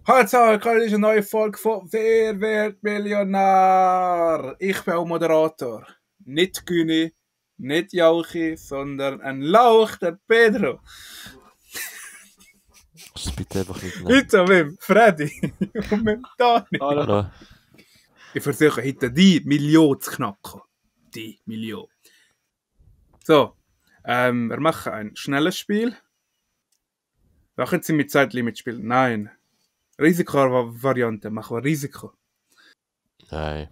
Hallo, das ist eine neue Folge von Wer wird Millionär? Ich bin auch Moderator. Nicht Güni, nicht Jauchi, sondern ein Lauch, der Pedro. Das bitte einfach nicht Heute mit dem Freddy und mit dem Dani. Hallo. Ich versuche heute die Million zu knacken. Die Million. So, wir machen ein schnelles Spiel. Machen Sie mit Zeitlimit spielen? Nein. Risikovariante, machen wir Risiko. Nein.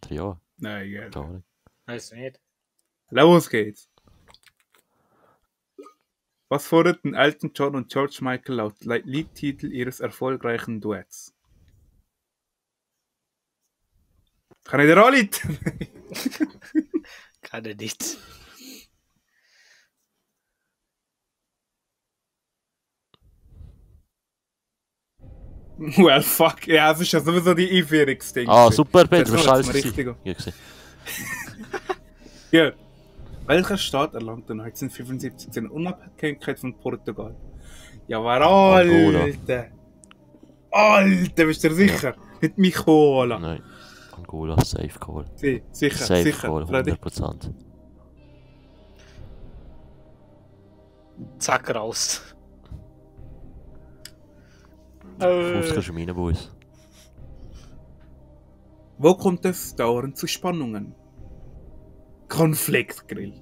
Ja. Nein, ja. Gar nicht. Weiß nicht. Los geht's. Was forderten Elton John und George Michael laut Liedtitel ihres erfolgreichen Duetts? Kann ich dir auch nicht? Kann er nicht. Well, fuck. Ja, es ist ja sowieso die Einführungsding. Super, Pedro, Das scheiße. richtig. Ja, gesehen. Ja. Welcher Staat erlangte 1975 die Unabhängigkeit von Portugal? Ja, war Alter. Alter, bist du dir sicher? Ja. Nicht mich holen. Nein. Angola, safe call. Sicher, safe sicher. Call, 100%. Zack, raus. 50 ist meine Boys. Wo kommt es dauernd zu Spannungen? Konfliktgrill.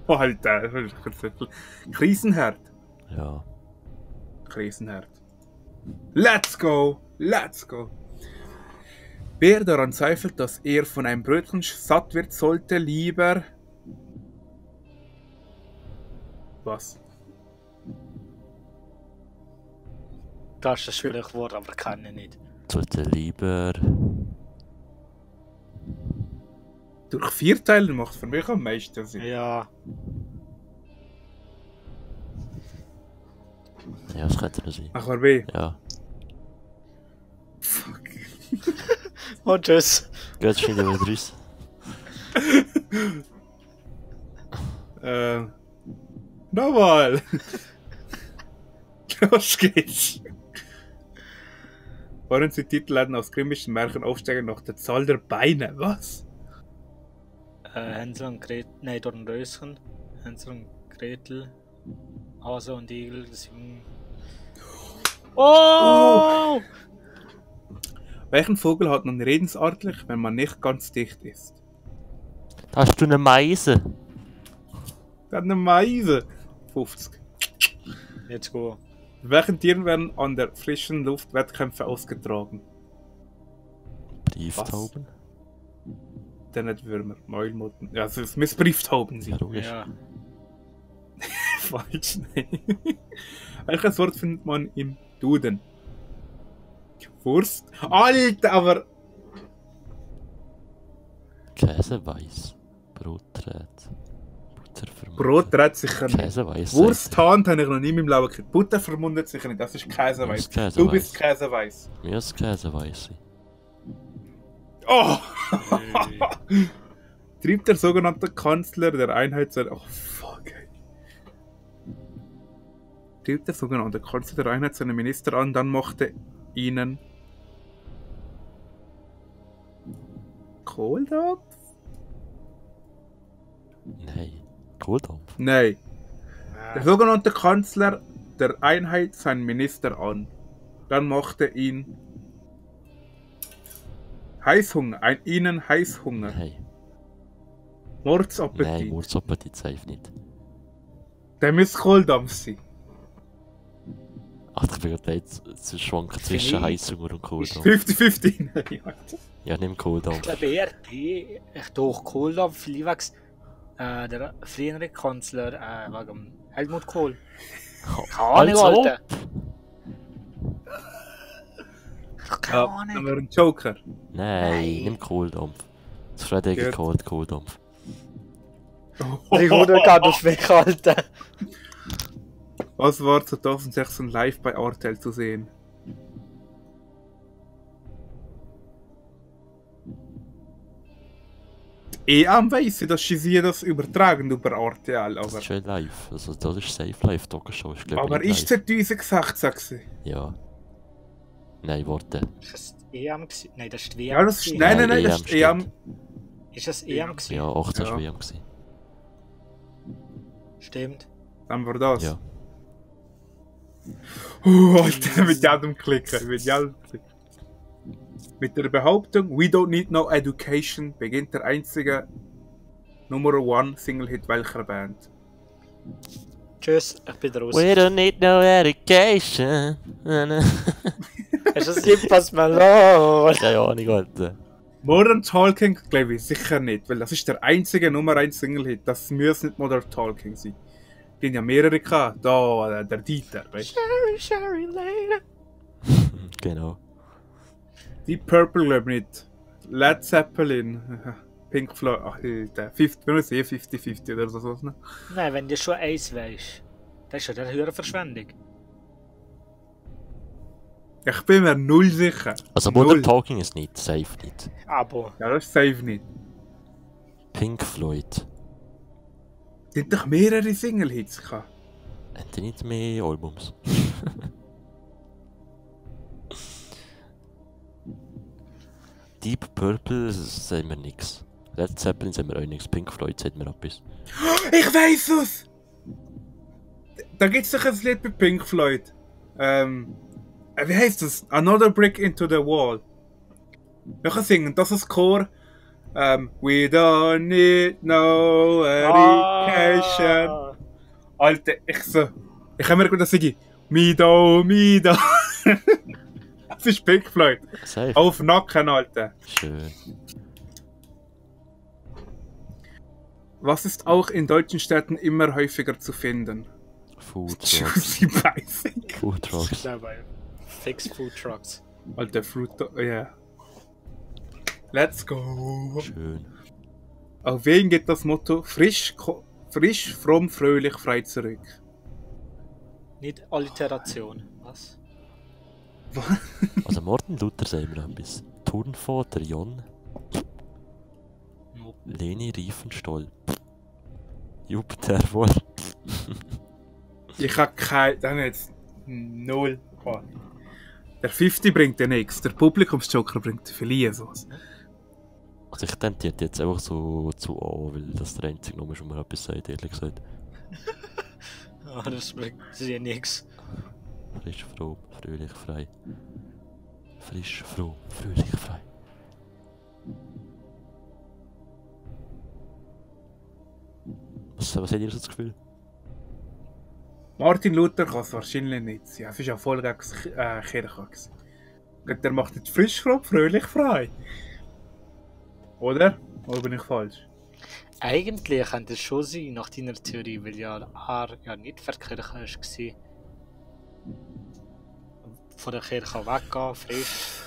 Oh, Alter. Krisenherd. Ja. Krisenherd. Let's go! Let's go! Wer daran zweifelt, dass er von einem Brötchen satt wird, sollte lieber... Was? Das ist ein schwieriges Wort, aber kann ich nicht. Sollte lieber... Durch 4 Teile macht es für mich am meisten Sinn. Ja. Ja, das könnte er sein. Ach, war B. Ja. Fuck. Und tschüss. Geht schon wieder raus. Nochmal. Los geht's. Wollen Sie Titelhelden aus grimmischen Märchen aufsteigen nach der Zahl der Beine? Was? Hänsel und Gretel, nein, Dornröschen. Hänsel und Gretel. Hase und Igel. Oh! Welchen Vogel hat man redensartlich, wenn man nicht ganz dicht ist? Da hast du eine Meise. Der hat eine Meise. 50. Jetzt go. Mit welchen Tieren werden an der frischen Luft Wettkämpfe ausgetragen? Brieftauben? Der nicht Würmer, Mäulmotten. Ja, es müssen Brieftauben Ja, sein. logisch. Ja. Falsch, nein. Welches Wort findet man im Duden? Wurst? Alter, aber... Käseweiß. Broträt. Buttervermundet. Brot sicher nicht. Käseweiß. Wursthand habe ich noch nie in meinem Leben gehört. Butter vermundet sicher nicht, das ist Käseweiß. Das ist Du bist Käseweiß. Käseweiß. Mir ist Käseweiß. Oh! Hey. Trieb der sogenannte Kanzler der Einheit seine... Oh, fuck, ey. Trieb der sogenannte Kanzler der Einheit seine Minister an, dann mochte ihnen... Kohldampf? Nein. Kohldampf? Nein. Der sogenannte Kanzler der Einheit seinen Minister an. Dann mochte ihn Heißhunger, ihnen Heißhunger. Nein. Mordsappetit. Nein, Mordsappetit safe nicht. Der muss Kohldampf sein. Ach, ich bin gerade jetzt zu schwanken zwischen Heißhunger und Kohldampf. 50-50. Ja, nimm Kohldampf. Ich glaube, ERP, durch Kohldampf, Livax, der frühere Kanzler, wegen Helmut Kohl. Keine Ahnung, Als ob. Alter. Keine Ahnung. Aber ein Joker. Nein, nimm Kohldampf. Das Freddy Gut. Kohldampf. Ich wurde gar nicht weg, Alter. Was war 2016 live bei RTL zu sehen? am Weissen, dass sie das übertragen über RTL, Das aber... ist schon live. Also das ist safe live, Talkshow ist glaube ich Aber nicht ist live. 2016 gewesen? Ja. Nein, warte. Ist das die EM gewesen? Nein, das ist die WM. Ja, das ist... gewesen. Nein, Nein, das ist EM EM. stimmt. Ist das EM gewesen? Ja, 18 Ja. war WM gewesen. Stimmt. Dann war das. Ja. Alter, mit jedem klicken, mit jedem klicken. Mit der Behauptung, we don't need no education, beginnt der einzige Nummer 1 Single-Hit welcher Band? Tschüss, ich bin raus. We don't need no education. Ist das Impas Malone? Keine Ahnung, Alter. Modern Talking glaube ich sicher nicht, weil das ist der einzige Nummer 1 Single-Hit. Das muss nicht Modern Talking sein. Es gibt ja mehrere gehabt. Da, der Dieter, weißt du? Sherry later. Genau. Deep Purple glaube ich nicht. Led Zeppelin. Pink Floyd. Ach, der 50-50 oder so. Ne? Nein, wenn du schon eins weisst, das ist ja eine höhere Verschwendung. Ich bin mir null sicher. Also Null. Modern Talking ist nicht, safe nicht. Aber Ja, das ist safe nicht. Pink Floyd. Es sind doch mehrere Single-Hits gehabt. Haben die nicht mehr Albums? Deep Purple sagen wir nix. Led Zeppelin sagen wir auch nix. Pink Floyd sagt mir etwas. Ich weiß es! Da gibt es doch ein Lied bei Pink Floyd. Wie heißt das? Another Brick into the Wall. Ich kann singen, das ist Chor. We don't need no education. Alter, ich kann mir gut sagen, Mido. Das ist Pink Floyd. Safe. Auf Nacken, Alter. Schön. Was ist auch in deutschen Städten immer häufiger zu finden? Food Trucks. Juicy Basic. Food Trucks. dabei. Fix Food Trucks. Alter, Fruit, yeah. Let's go. Schön. Auf wen geht das Motto frisch, fromm, fröhlich, frei zurück? Nicht Alliteration. Was? Also Martin Luther sagen wir etwas. Turnvater Jon. Nope. Leni Riefenstahl. Jupiter wohl. Ich hab dann jetzt null. Der 50 bringt ja nichts, der Publikumsjoker bringt viel sowas. Also ich tendiert jetzt einfach so zu A, weil das der einzige Nummer ist, wo man etwas sagt, ehrlich gesagt. Ah, das bringt ja nichts. Frisch, froh, fröhlich, frei. Frisch, froh, fröhlich, frei. Was habt ihr so das Gefühl? Martin Luther kann es wahrscheinlich nicht sein. Es war ja voll gegen Kirche. gewesen. Und der macht jetzt frisch, fromm, fröhlich, frei. Oder? Oder bin ich falsch? Eigentlich könnte es schon sein, nach deiner Theorie, weil ja er ja nicht für die Kirche war. Von der Kirche weggehen, frisch.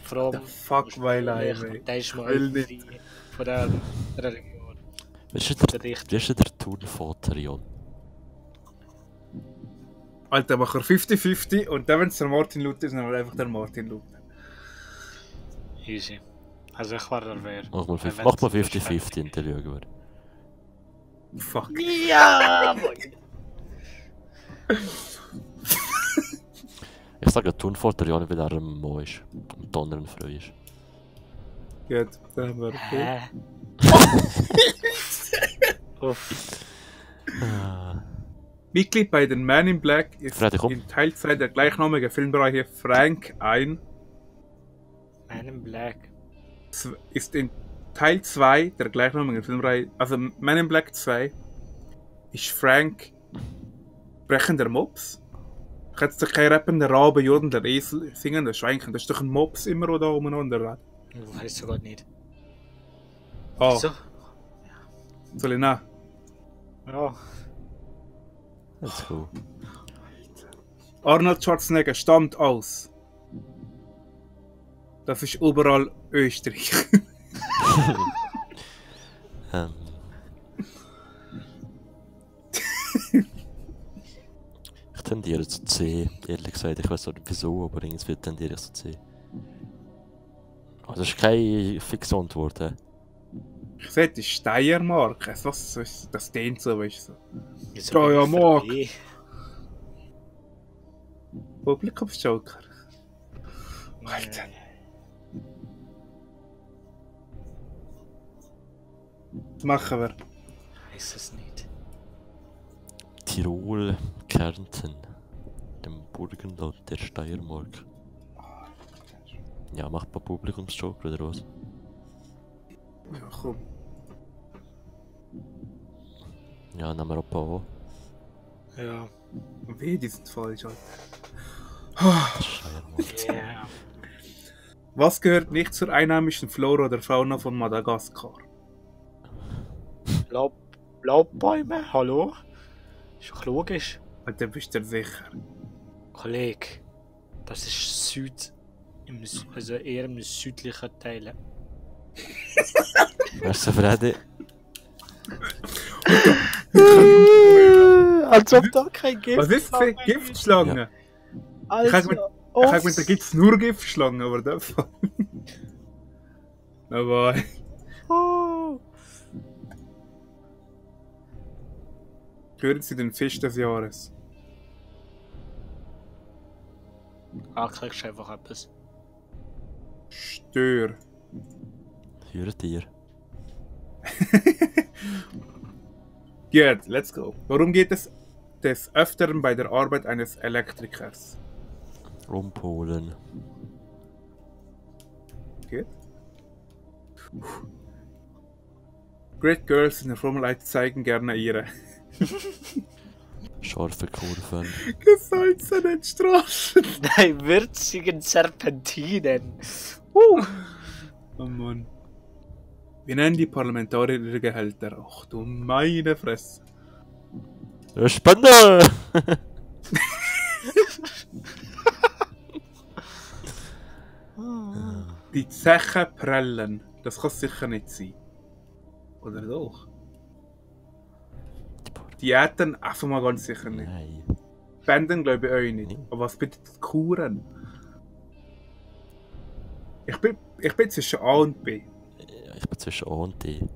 Fromm. The fuck, weil fröhlich. Der ist mal will frei von der Religion. Wer ist denn der Turnvater Jon? Alter, mach er 50-50 und dann, wenn es der Martin Luther ist, dann einfach der Martin Luther. Easy. Also ich war der Wer. Mach mal 50-50 in der Lüge. Fuck. Ja! Ich sage Turnvater Jon, weil er ein Mann ist. Und die anderen Frau ist. Gut, dann haben wir okay. Hä? Uff. Mitglied bei den Men in Black ist Freddy, komm. in Teil 2 der gleichnamigen Filmbereiche Frank ein. Man in Black. Ist in Teil 2 der gleichnamigen Filmreihe, also Men in Black 2, ist Frank brechender Mops. Ich hätte doch kein rappender Rabe, Jordan, der Esel, singender Schweinchen. Das ist doch ein Mops immer, der da umeinander rennt. Weißt du Gott nicht. Oh, So. soll ich nach? Ja. Let's go. Arnold Schwarzenegger stammt aus. Das ist überall Österreich. Ähm. Ich tendiere zu C, ehrlich gesagt. Ich weiß auch nicht wieso, aber irgendwie tendiere ich zu C. Oh, Das ist keine fixe Antwort. Ich sehe, die Steiermark. Was ist das denn so, weißt du? Jetzt Steiermark. bin ich Publikumsjoker. vorbei. Alter. Was machen wir? Weiß es nicht. Tirol, Kärnten, dem Burgenland der Steiermark. Ja, macht mal Publikumsjoker oder was? Ja, komm. Ja, nehmen wir ein paar an. Ja. Weh, die sind falsch, Alter. Das ist Steiermark. Yeah. Was gehört nicht zur einheimischen Flora oder Fauna von Madagaskar? Laubbäume? Hallo? Ist doch logisch. Und dann bist du dir sicher. Kollege, das ist also eher im südlichen Teil. Merci, Freddy. Als ob da kein Gift Was ist für Giftschlange? Ich habe mit, da gibt es nur Giftschlangen, aber der Fall. Aber hören Sie den Fisch des Jahres. Kriegst du einfach etwas. Stör. Hört ihr? Gut, let's go. Warum geht es des Öfteren bei der Arbeit eines Elektrikers? Rumpolen. Gut. Great Girls in der Formel 1 zeigen gerne ihre Scharfe Kurven. gesalzenen Straßen. Nein, würzigen Serpentinen. Oh Mann. Wir nennen die Parlamentarier ihre Gehälter. Ach du meine Fresse. Spannend! Die Zeche prellen. Das kann sicher nicht sein. Oder doch? Diäten einfach mal ganz sicher nicht. Nein. Spenden glaube ich auch nicht. Nee. Aber was bedeutet Kuren? Ich bin zwischen A und B. Ja, ich bin zwischen A und D.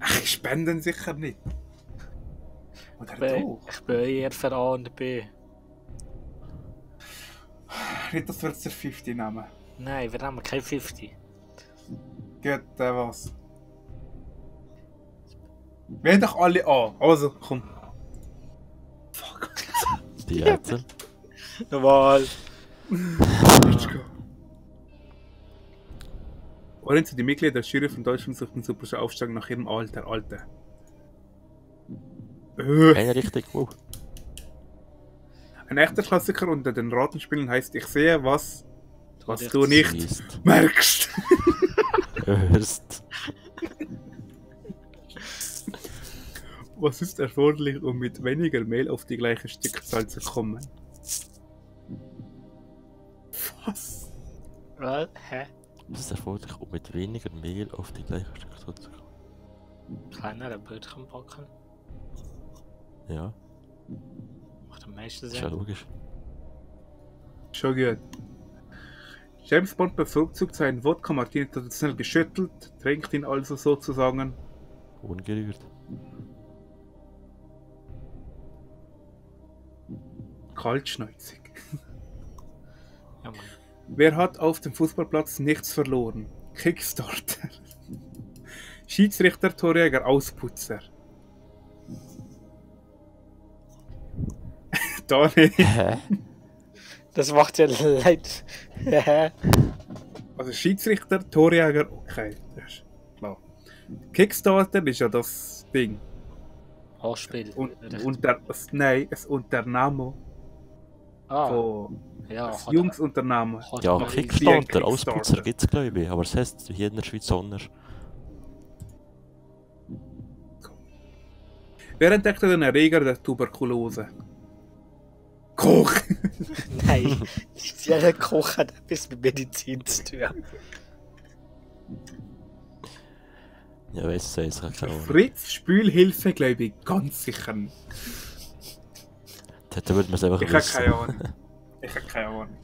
Ach, spenden sicher nicht. Oder doch? Ich bin eher für A und B. Nicht, dass wir jetzt der 50 nehmen. Nein, wir nehmen kein 50. Gut, was? Wir haben doch alle A. Also, komm. Fuck. Diäten. Normal. Let's go. Worin sind die Mitglieder der Jury von Deutschland sucht den Superstar aufsteigen nach ihrem Alter? Eine richtig. Ein echter Klassiker unter den Ratenspielen heißt Ich sehe was du nicht Siehst. merkst. Hörst. Was ist erforderlich, um mit weniger Mehl auf die gleiche Stückzahl zu kommen? Was? Was? Hä? Was ist erforderlich, um mit weniger Mehl auf die gleiche Stückzahl zu kommen? Kleinere Brötchen backen? Ja, Macht am meisten ist ja Sinn. logisch. Schon gut. James Bond bevorzugt seinen Wodka Martini traditionell geschüttelt, trinkt ihn also sozusagen. Ungerührt. Kaltschnäuzig. Ja, Mann. Wer hat auf dem Fußballplatz nichts verloren? Kickstarter. Schiedsrichter, Torjäger, Ausputzer. Da nicht. Hä? Das macht ja leid. Also Schiedsrichter, Torjäger, okay, das ist klar. Kickstarter ist ja das Ding. Anspiel. Ein Unternehmen von ja, ein Jungsunternehmen. Ja, Noch Kickstarter, Kickstarter. Ausputzer gibt's glaube ich, aber es heißt hier in der Schweiz anders. Wer entdeckte den Erreger der Tuberkulose? Koch! Nein, spezielle Koch hat etwas mit Medizin zu tun. Ja, weiss es, ich habe keine Ahnung. Fritz Spülhilfe glaube ich ganz sicher nicht. Dort würde man es einfach Ich habe keine wissen. Ahnung. Ich habe keine Ahnung.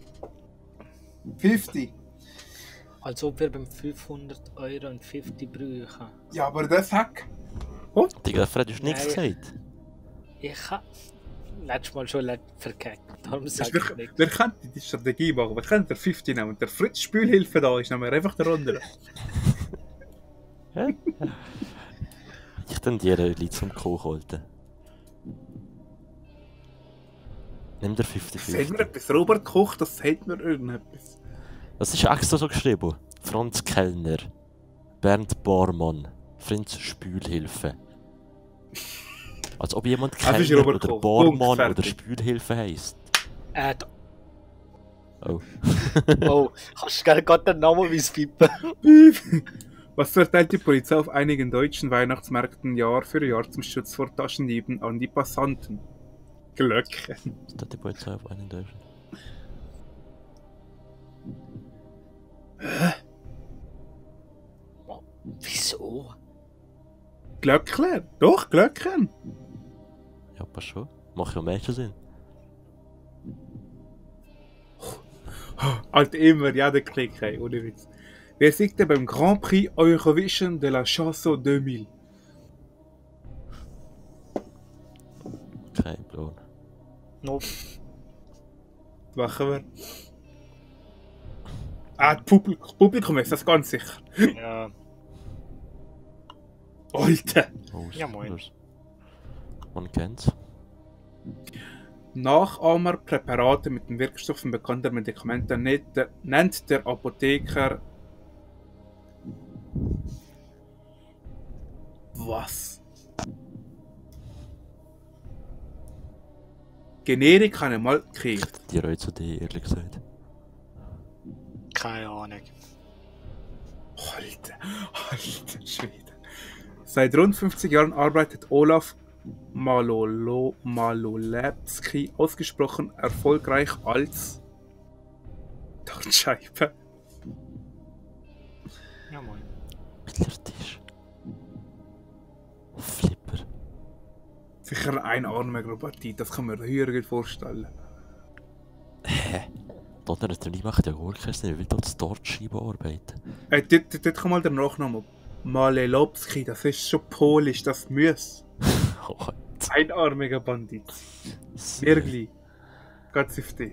50. Als ob wir beim 500 Euro und 50 brauchen. Ja, aber das Hack. Digga, Fred, du hast nichts Nein. gesagt. Ich habe letztes Mal schon verkackt. Darum Weißt sage du, ich nichts. wir könnten die Strategie machen. Wir könnten der 50 nehmen und der Fritz Spülhilfe da ist, nehmen wir einfach der andere. Ich tendiere Leute zum Kochen halten. Nimm der Sagt mir 50-50. etwas, Robert Koch, das sagt mir irgendetwas. Das ist extra so geschrieben. Franz Kellner, Bernd Barmann, Fritz Spülhilfe. Als ob jemand Das ist Kellner Robert oder Koch. Punkt, Barmann oder fertig. Spülhilfe heisst. Da- Oh. oh, hast du gerade den Namen pipen? Was verteilt die Polizei auf einigen deutschen Weihnachtsmärkten Jahr für Jahr zum Schutz vor Taschendieben an die Passanten? Glöckchen. Das hat die Polizei auf einen Deutschen. Wieso? Glöckchen? Doch, Glöckchen. Ja, passt schon. Macht ja mehr Sinn. Halt immer, ja, der Klick, hey, ohne Witz. Wer siegte beim Grand Prix Eurovision de la Chanson 2000? Kein Plan. Nope. Machen wir. Das Publikum ist das ganz sicher. Ja. Alter! Oh, Ja, moin. anders. Man kennt's. Nachahmerpräparate mit den Wirkstoffen bekannter Medikamente nennt der Apotheker. Was? Generik habe ich mal gekriegt. Die Reizidee, ehrlich gesagt. Keine Ahnung. Alter Schwede. Seit rund 50 Jahren arbeitet Olaf Malolewski ausgesprochen erfolgreich als Dartscheibe. Ja, moin. Billardtisch. Flipper. Sicher eine einarmige Partie, das kann man mir höher vorstellen. Hä? Donner hat er nie gemacht, der Goalkeeper, er will dort das Dartscheibe arbeiten. Dort kann mal der Nachname. Malelowski, das ist schon polisch, das muss. Oh, Einarmiger Bandit. Wirklich. Ganz auf dich.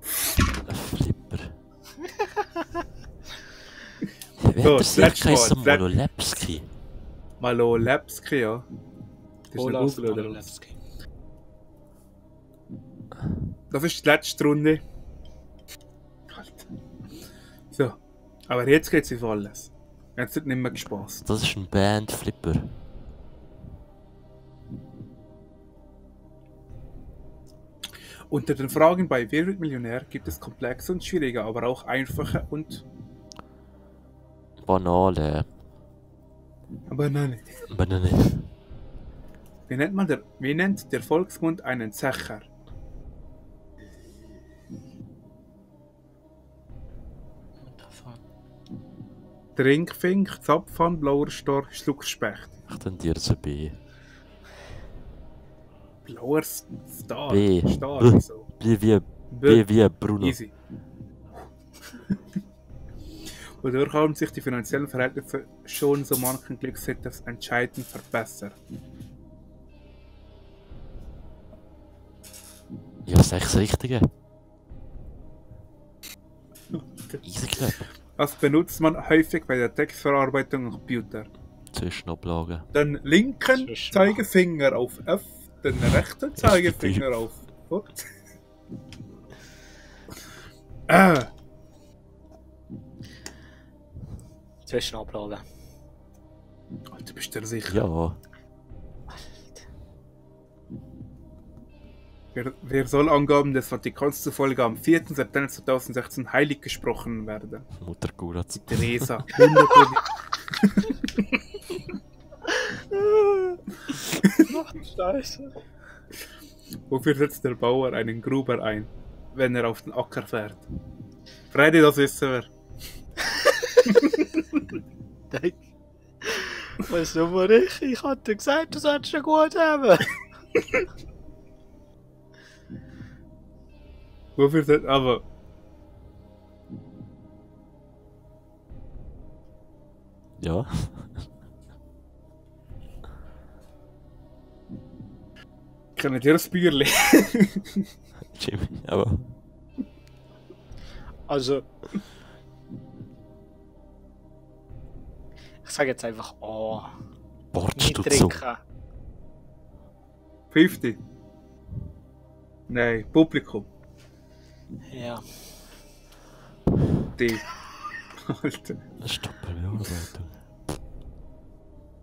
Flipper. Wer So, hat das das sicher letzte Mal, geheißen? das Malolewski? Malolewski, ja. Das ist ein Olaf Google, oder was? Malolewski. Das ist die letzte Runde. Alter. So. Aber jetzt geht's auf alles. Jetzt wird nicht mehr gespaßt. Das ist ein Band Flipper. Unter den Fragen bei Wer wird Millionär gibt es komplexe und schwierige, aber auch einfache und. Banale. Aber nein. Banane. Wie nennt der Volksmund einen Zecher? What the fuck? Trinkfink, Zapfhahn, blauer Star, Schluckspecht. Ich tendiere zu B. Blauer Star. B. Star, B. wieso? B wie Bruno. Easy. Wodurch haben sich die finanziellen Verhältnisse schon so manchen Glücksetters entscheidend verbessert. Ja, das ist echt das Richtige. Easy Club. Das benutzt man häufig bei der Textverarbeitung am Computer. Zwischenablage. Den linken Zwischen- Zeigefinger auf F, den rechten Zeigefinger auf What? Zwischenablage. Alter, bist du dir sicher? Ja. Wer soll Angaben des Vatikans zufolge am 4. September 2016 heilig gesprochen werden? Mutter Guratz. Teresa. 100%. Scheiße. Wofür setzt der Bauer einen Gruber ein, wenn er auf den Acker fährt? Freddy, das wissen wir. Weißt du, mal ich hatte gesagt, du sollst ja gut haben. Wofür setzt. Aber. Ja. Kennt ihr das Bürli? Jimmy, aber. Also. Ich sage jetzt einfach A. Nicht Wortstutzel. trinken. 50. Nein, Publikum. Ja. D. Alter. Stoppelbearbeitung.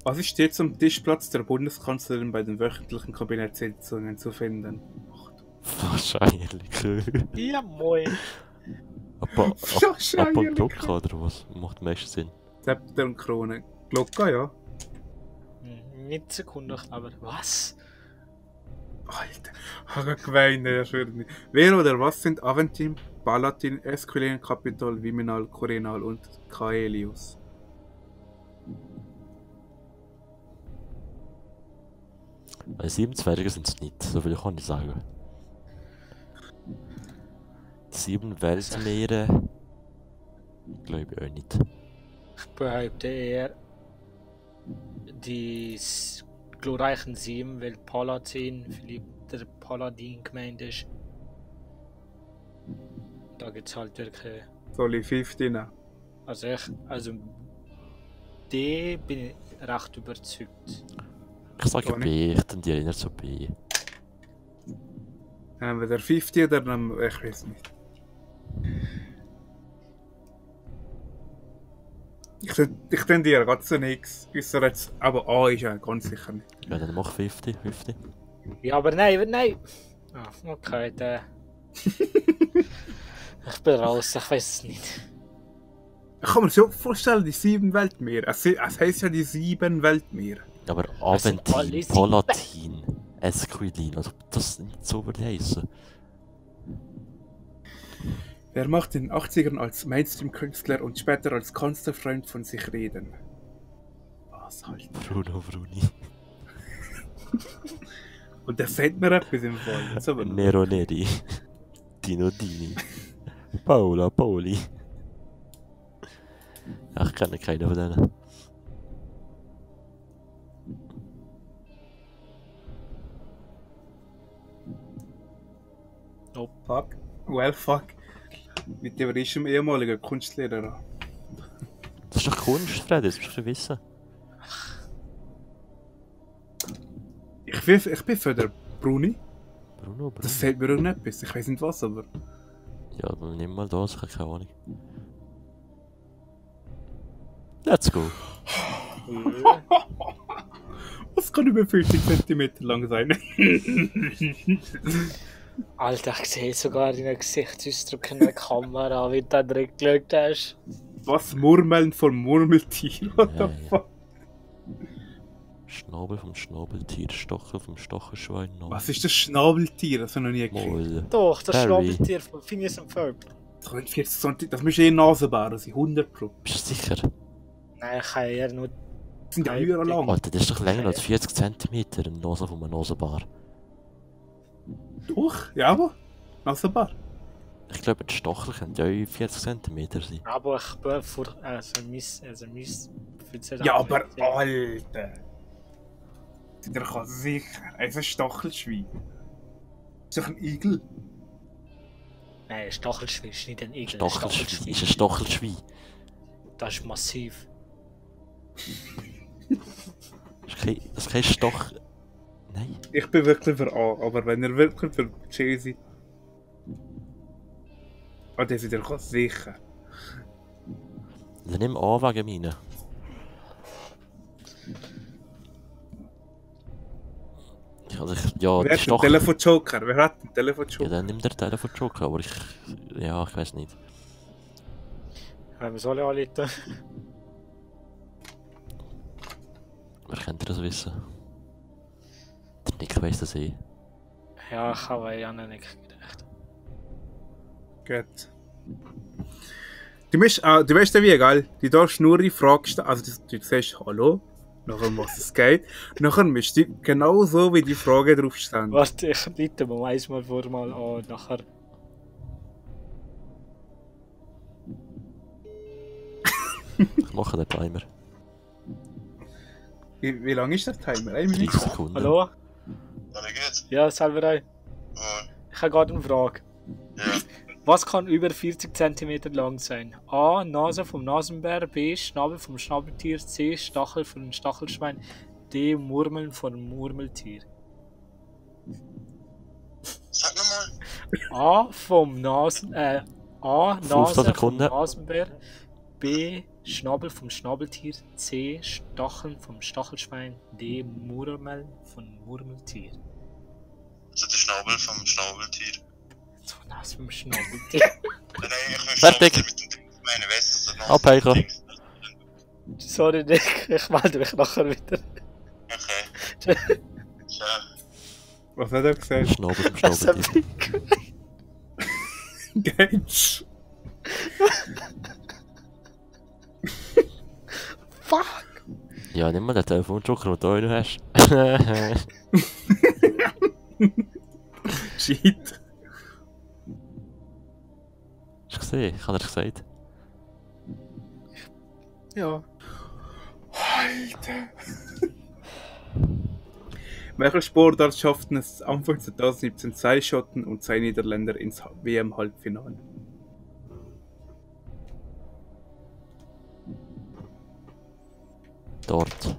Was ist jetzt am Tischplatz der Bundeskanzlerin bei den wöchentlichen Kabinettssitzungen zu finden? Wahrscheinlich. Ja, moin. Wahrscheinlich. Oder was? Macht am meisten Sinn. Zepter und Krone. Glocke, ja. Nicht Sekunde, aber was? Alter, habe geweint, ja, schwöre nicht. Wer oder was sind Aventin, Palatin, Esquilin, Capitol, Viminal, Corinal und Caelius? Weil 7 Zwerge sind es nicht, so viel kann ich sagen. 7 Weltmeere. Glaube ich auch nicht. Ich behaupte eher die glorreichen 7, weil Palatin vielleicht der Paladin gemeint ist. Da gibt es halt wirklich. Soll ich 50 nehmen? Also D bin ich recht überzeugt. Ich sage Gar B, ich tendiere eher zu B. Nehmen wir der 50 oder nehmen wir, ich weiß nicht. Ich tendiere gerade zu nichts. Außer jetzt, aber A ist ja ganz sicher nicht. Ja, dann mach 50, 50. Ja, aber nein! Ah, okay, der. Ich bin raus, ich weiß es nicht. Ich kann mir so vorstellen, die 7 Weltmeere. Es heisst ja die 7 Weltmeere. Aber sind alle Aventin, 7. Palatin, Esquilin, also das nicht so würde heißen. Wer macht in den 80ern als Mainstream-Künstler und später als Kanzlerfreund von sich reden? Was halt? Bruno Bruni. Und der sagt mir etwas im Fall. Jetzt aber noch. Nero Neri. Dino Dini. Paula Pauli. Ja, ich kenne keinen von denen. Fuck. Well, fuck. Mit dem ist ein ehemaliger Kunstlehrer. Das ist doch Kunst, Fred, das musst du wissen. Ich bin für den Bruni. Bruno Das Bruni. sagt mir auch nicht etwas. Ich weiß nicht was, aber. Ja, dann nimm mal das, ich habe keine Ahnung. Let's go. Was kann über 50 cm lang sein? Alter, ich sehe sogar deinen Gesichtsausdruck in der Kamera, wie du da drin geschaut hast. Was? Murmeln vom Murmeltier? What Ja, the ja. fuck? Schnabel vom Schnabeltier, Stachel vom Stachelschwein. Was ist das Schnabeltier? Das habe ich noch nie gehört. Moll. Doch, das Harry. Schnabeltier von Phineas und Ferb. Das können 40 cm. Das muss eh Nasenbär sein. 100 Pro. Bist du sicher? Nein, ich kann eher nur. Das sind ja Nein, höher lang. Alter, das ist doch länger als 40 cm, ein Nase von einem Nasenbär. Doch, ja, aber. Nasenbär. Ich glaube, die Stachel können ja auch 40 cm sein. Aber ich bin vor. Ja, aber Alter. Der kann sicher. Ein Stachelschwein. Das ist doch ein Igel. Nein, Stachelschwein ist nicht ein Igel. Stachelschwein ist ein Stachelschwein. Das ist massiv. Das ist kein Stachel. Nein. Ich bin wirklich für A, aber wenn ihr wirklich für C seid. Ah, der ist wieder sicher. Dann nimm an wegen meinen. Ja, Wer die hat den Stachel. Telefonjoker? Wer hat den Ja, Telefonjoker? dann nimm der Telefon Joker, aber ich. Ja, ich weiß nicht. Wir sollen anrufen. Wer könnte das wissen? Der Nick weiss das eh. Ja, ich habe ja nicht gedacht. Gut. Du weißt ja wie, gell? Du darfst nur die Frage stellen, also du sagst Hallo, nachher um was es geht, nachher musst du genau so wie die Frage drauf stehen. Warte, ich rufe mal einmal vor mal an, nachher. Ich mache den Timer. Wie lang ist der Timer? 1 30 Minute? Sekunden. Hallo? Ja, wie geht's? Ja, Salverei. Ja. Ich habe gerade eine Frage. Ja. Was kann über 40 cm lang sein? A. Nase vom Nasenbär. B. Schnabel vom Schnabeltier. C. Stachel von Stachelschwein. D. Murmeln von Murmeltier. Sag nochmal. A. Vom Nasen... A. 15 Nase vom Sekunden. Nasenbär. B. Schnabel vom Schnabeltier. C. Stacheln vom Stachelschwein. D. Murmeln von Murmeltier. Also der Schnabel vom Schnabeltier. So Nase vom Schnabeltier. Nein, ich will Fertig. Schnabeltier mit dem Ding. Ich meine, weißt du, so Abheichen. Sorry, Nick. Ich melde mich nachher wieder. Okay. Ciao. Was hat er gesagt? Schnabel vom Das hab Schnabeltier. ich Geht's? Fuck! Ja, nimm mal den Telefonjoker, den du auch noch hast. Shit. Hast du gesehen? Ich habe dir gesagt. Ja. Alter. Welcher Sportart schafften es Anfang 2017 2 Schotten und 2 Niederländer ins WM-Halbfinale? Dort.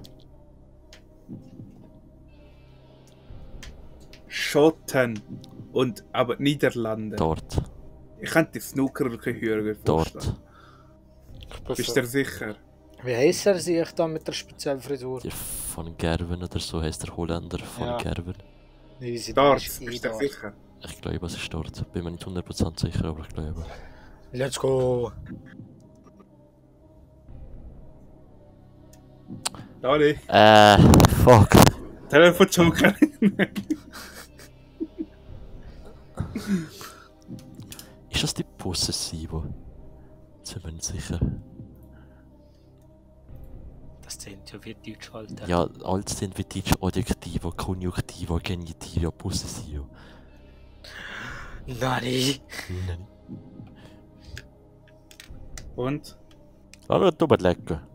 Schotten und aber Niederlande. Dort. Ich könnte die Snooker hören Dort. vorstellen. Bist du dir sicher? Wie heisst er sich da mit der speziellen Frisur? Die von Gerwen oder so heisst der Holländer von Ja. Gerwen. Nee, sie Darts, bist du dir sicher? Ich glaube, es ist dort. Bin mir nicht 100% sicher, aber ich glaube. Let's go! Dali, Fuck. Telefonjoker. Ist das die Possessivo? Jetzt sind wir nicht sicher. Das klingt ja wie Deutsch, Alter. Ja, alles sind wie Deutsch Adjektivo, Konjunktivo, Genitivo, Possessivo. Nein! Nein. Und? Hallo, du bist lecker.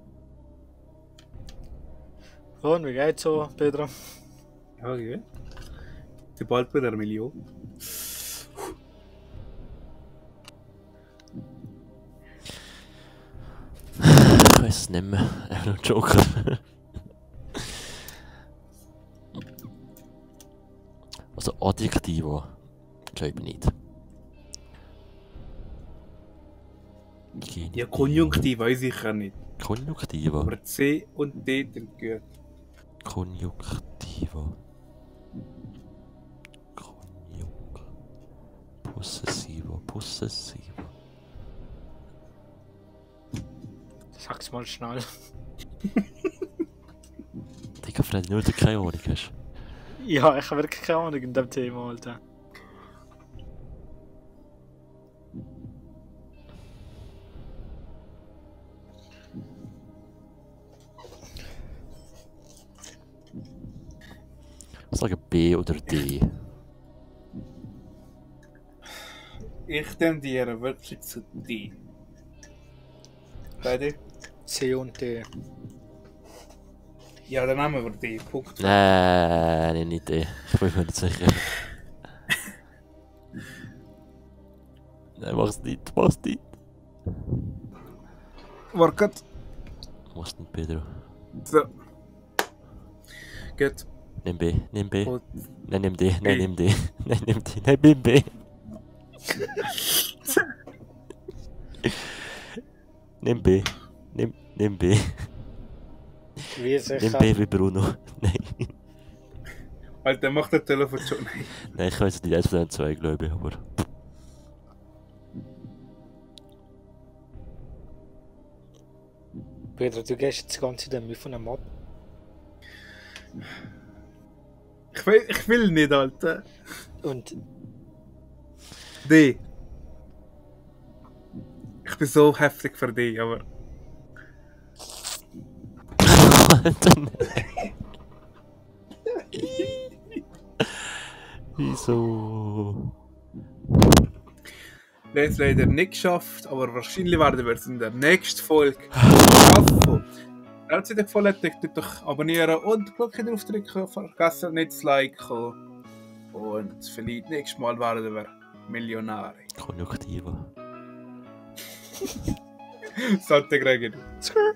Und wie geht's so, Pedro? Ja, okay. Sie bald bei der Million. Ich weiß es nicht mehr. Einfach nur ein Joker. Also Adjektivo. Glaube ich nicht. Ja, Konjunktiv weiß ich ja nicht. Konjunktivo. Aber C und D sind gut. Konjunktivo. Possessivo. Possessivo. Sag's mal schnell. Digga, Freddy, nur du keine Ahnung hast. Ja, ich habe wirklich keine Ahnung in dem Thema, Alter. Sage B oder D. Ich tendiere wirklich zu D. Beide? C und D. Ja, dann nehmen wir D. Punkt. Nein, nicht D. Ich bin mir nicht sicher. Nein, mach's nicht, mach's nicht. Wartet. Mach's nicht, Pedro. So. Gut. Nimm B, nimm B. Und Nein, nimm D, nein, B. nimm D. Nein, nimm D, nein, nimm B. Nimm B. Nimm B. Wie Nimm sicher? B wie Bruno. Nein. Alter, mach das Telefon schon. Nein. Nein, ich weiß nicht, eins von den zwei, glaube ich, aber. Pedro, du gehst jetzt ganz in den Müll von einem ab. Ich will nicht, Alter. Und D. Ich bin so heftig für D, aber. Alter, nein. Wieso? Der ist leider nicht geschafft, aber wahrscheinlich werden wir es in der nächsten Folge schaffen. Wenn es euch gefallen hat, drückt doch abonnieren und die Glocke drauf drücken. Vergessen nicht zu liken. Und vielleicht nächstes Mal werden wir Millionäre. Konjunktiva. Sante Gregor. Skrr.